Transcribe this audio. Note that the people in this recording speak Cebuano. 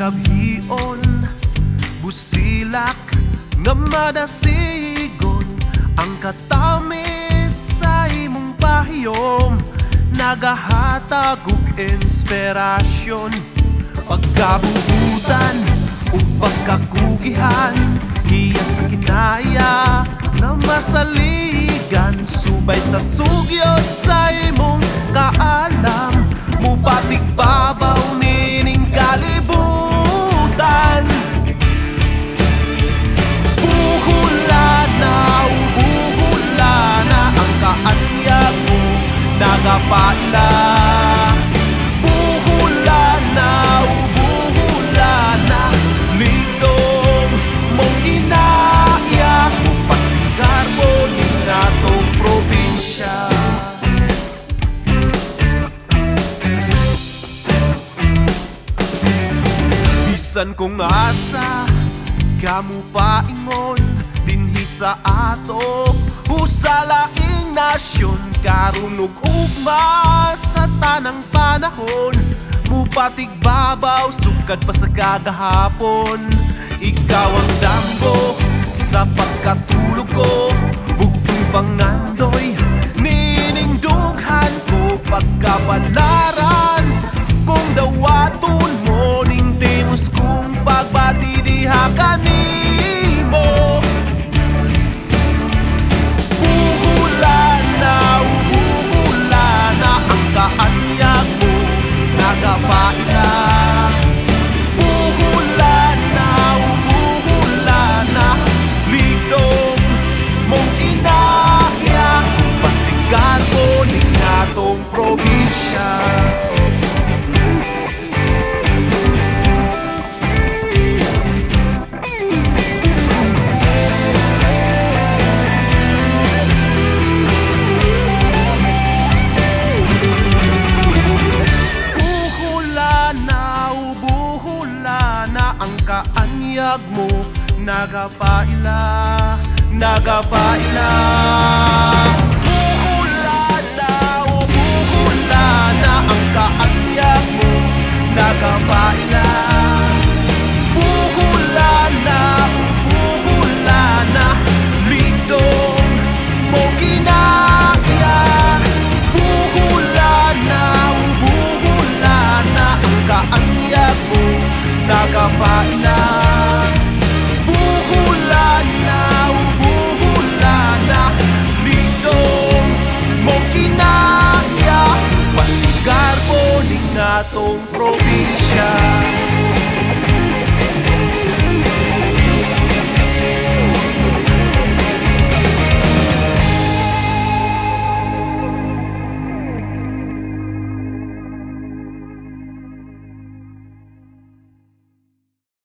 Kabhion, busilak nga madasigon. Ang katamis sa imong pahiyom nagahatag og inspirasyon. Pagkabuutan ug pagkakugihan, iya sa kinaya nga masaligan. Subay sa sugyot sa imong kaalam, mubatik babaw nining kalibutan. Buhulana, buhulana, ang kaanyag mo nagapaila. Buhulana, buhulana, ligdong mong kinaya, mupasigarbo ning atong probinsya. Bisan kung asa kamo paingon, dinhi sa ato usa laing nasyon, karon ug ugma sa tanang panahon, mupatig babaw sukad pa sa kagahapon. Ikaw ang damgo sa pagkatulog ko, bugtong pangandoy nining dughan ko. Pagkabalaran kung dawaton mo ning timos kong pagbati diha kanimo. Buhulana, buhulana, ang kaanyag mo nagapaila. Buhulana, buhulana, ligdong mong kinaya, pasigarbo ning atong probinsya. Buhulana, buhulana, ang kaanyag mo nagapaila, nagapaila. Buhulana, buhulana, ang kaanyag mo nagapaila. Buhulana, buhulana, ligdong mo kinaya. Buhulana, buhulana, ang kaanyag mo nagapaila. Buhulana, buhulana, ligdong mo kinaya, pasigarbo ning atong probinsya.